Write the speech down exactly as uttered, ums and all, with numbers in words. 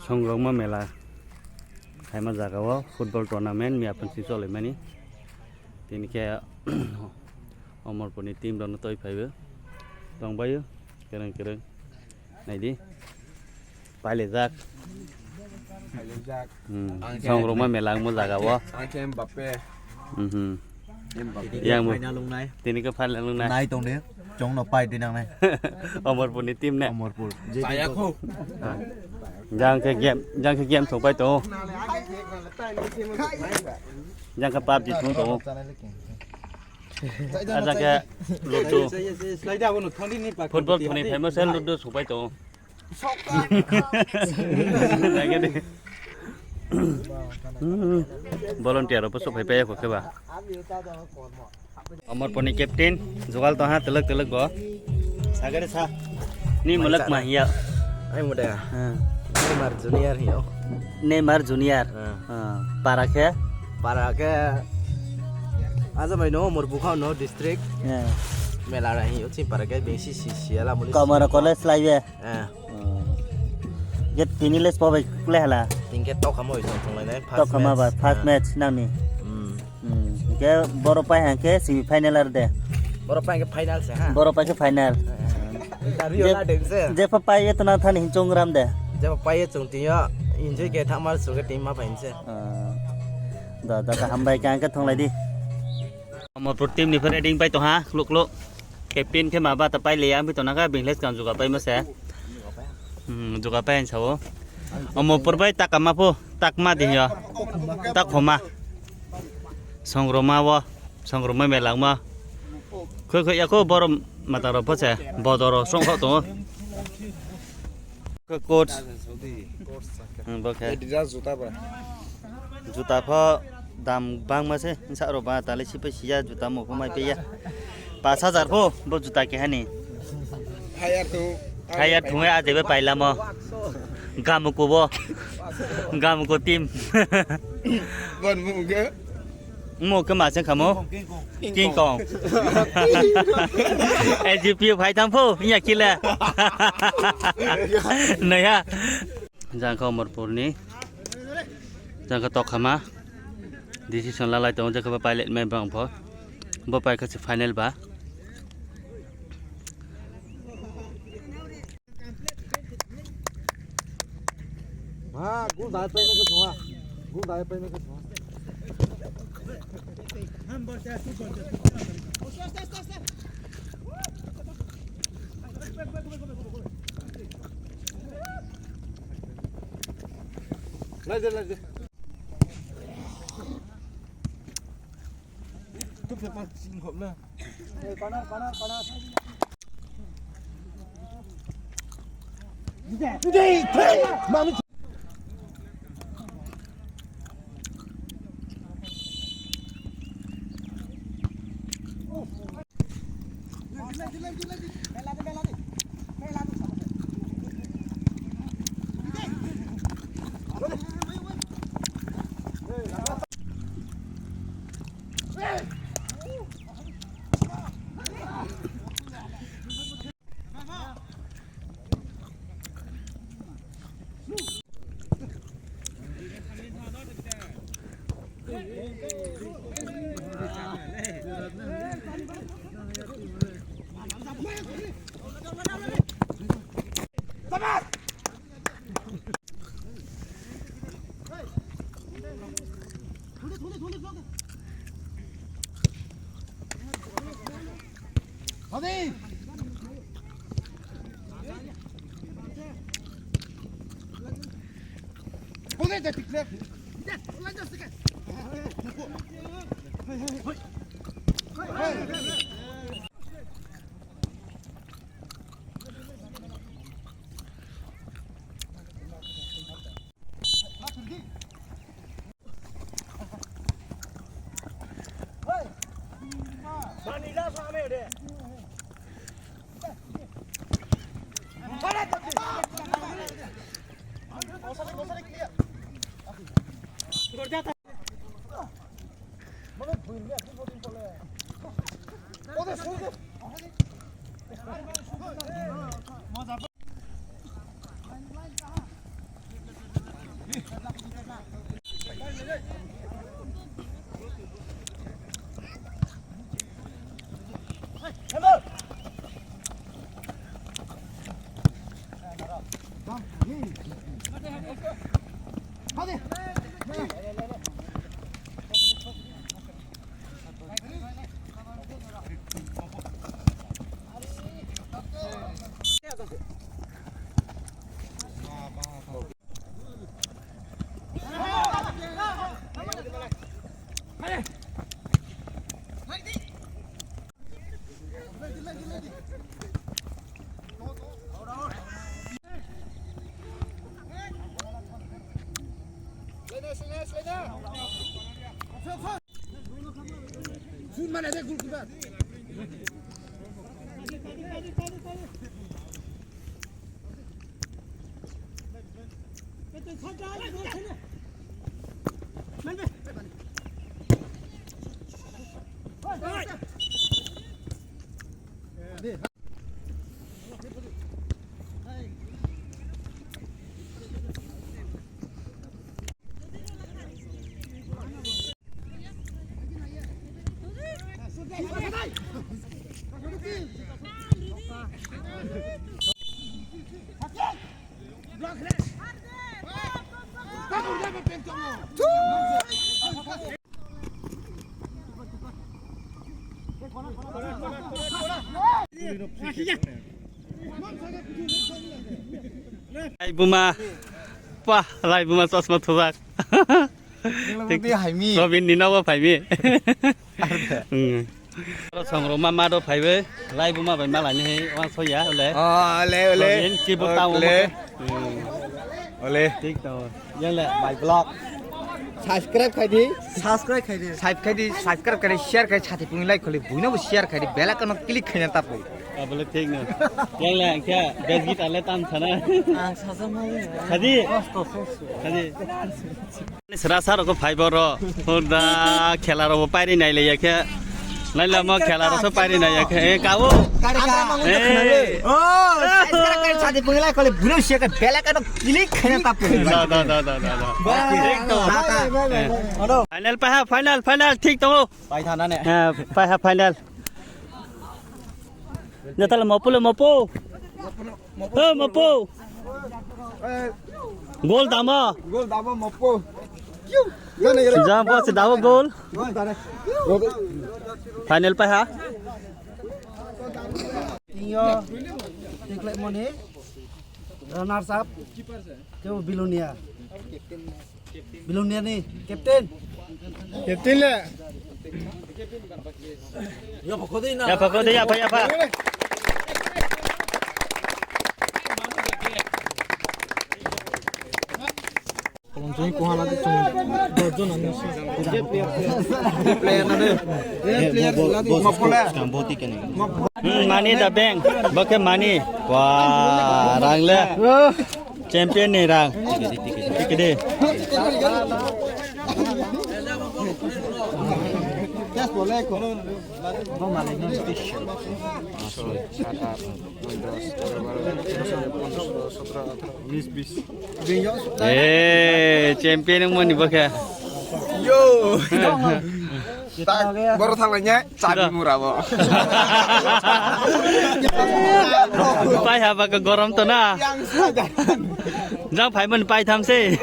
Songrokma mela khaima jaga o football tournament miya phansi cholaimani. Tini khe Omorpurni team rokno twi phaibo. Tongbaio kwrwng kwrwng. Naidi. Pailajak. Pailajak. Hmm. Ang khe Songrokma mela wngmo jaga o. Ang khe Mbappe. Mhm. Mbappe. Yang bo. Final wngnai. Tini khe final wngnai. Nai tong de. Chwng no pai di nang nai. Omorpurni team ne. Omorpur. Chaya kho. Jang khe game, jang khe game thok pai to. Jang khe PUBG thung to. Ajang khe Ludo. Football thani famous Ludo thok pai to. Volunteer rok bwswk phai phai khe ba. Omorpurni captain, jugal tongha twlwk twlwk bo. Sagari sa. Ni mulak ma hiya. Ai muda. Hmm. Neymar Junior hiyo. Neymar Junior. Hmm. Hmm. Para khe? Para khe. Aja mai no Omorpur no district. Hmm. Mela ra hiyo chi para khe bengsi si si ala muli. Kamara college lai be. Eh. Get tini les pobai kule hala. Tingke tokhama oi song thunglai nai first Tokhama ba match. First Eh. Match nangni. Hmm. Hmm. Ke boro pai hangke semi final ar de. Boro pai ke final se ha. Boro pai ke final. Eh. Dari Je- ola deng se. Jepa pai ye tona thani hinchung ram de. Jepa pai ye chung tiyo enjoy ke thamar suge team ma pain se. Ah. Da da da hambai ke angke thonglai di. Omorpur team ni phe ready pai tongha, kluk kluk. Captain khe ma ba ta pai le ya, ambi tona kha, bingles kan juga pai ma se. Hmm, juga pai ang sao. Omorpur bai takama pho, takma di yo. Takhoma. Songroma wo, songroma melangma. Khoi khoi ya kho borom mata ro pho se, bodoro song kho tongo. Coach. Hmm, bo khe. Adidas juta ba. Juta pho dam bangma se, sa ro ba tale si pe siya juta mo pho mai pe ya. Pas hajar pho bo juta keha ni. Hire thung. Hire thung ya de be pailamo. Gamuko bo. Gamuko team. Bon mu ge. Mo khe ma se khamo? King Kong. King Kong. A G P phai thang pho, ya kile. Naya. Jang kha Omorpur ni. Jang kha Tokhama. Decision lalai tongo, jang kha ba pilot mai bang pho. Bo pai kha se final ba. Ha, gul dai pai na ka chunga. Gul dai pai na ka chunga. Lai de, lai de. Tu phe pa sing hop na. Laibuma. Pah, laibuma chosma thujak. Thik. Haimi. Robin ni nogo phaimi. Arda. Hmm. Oro songrokma mado phaiwi, laibuma bai malani hai wansokya, ole. Oh, ole, ole. Robin, kibo tamo ole. Hmm. Ole. Thik tamo. Yang le. My vlog. Subscribe khai di. Subscribe khai di. Subscribe khai di, subscribe khai di, share khai, sati pungwi like kholi, buino bo share khai di, bell icon no click khaina tapwi. Abole thik no. Yang le ang khe best guitar le tam sana. Ang saja mai. Khadi. Kosto, kosto. Khadi. Sra sar ko phai boro. Hoda khela ro pairi nai le ya khe. Lai la mo khela ro so pairi nai ya khe. E kawo. Kari ka. Eh. Oh, subscribe khai, sati pungwi like kholi, buino share khai, bell icon no click khaina tapwi. Da, da, da, da, da, da. Bye. Thik to. Bye, bye, bye, bye. Final paha, final, final, thik to. Pai thana ne. Ha, paha final. Natal mopo le mopo. Eh, mopo. Gol dama. Gol dama mopo. Jam bos dama gol. Final paha. Iyo, tikle moni. Runners up. Kebo Bilonia. Bilonia ni captain. Captain le. Ya pha kodi, ya pha, ya pha. Kolomsong kuhala de chong dosjon ani. Player na de. Player la de. Mapole. Hmm, money the bank. Bokhe money. Wah, rang le. Champion ni rang. Tikedi. Yes, bole ko. Bo malai no. Sorry. Eh, champion wngmani bo khe. Yo. Tak, boro thanglainai, chabi mura bo. Pai ha ba gorom to na. Yang saja. Jang phai man pai tham se.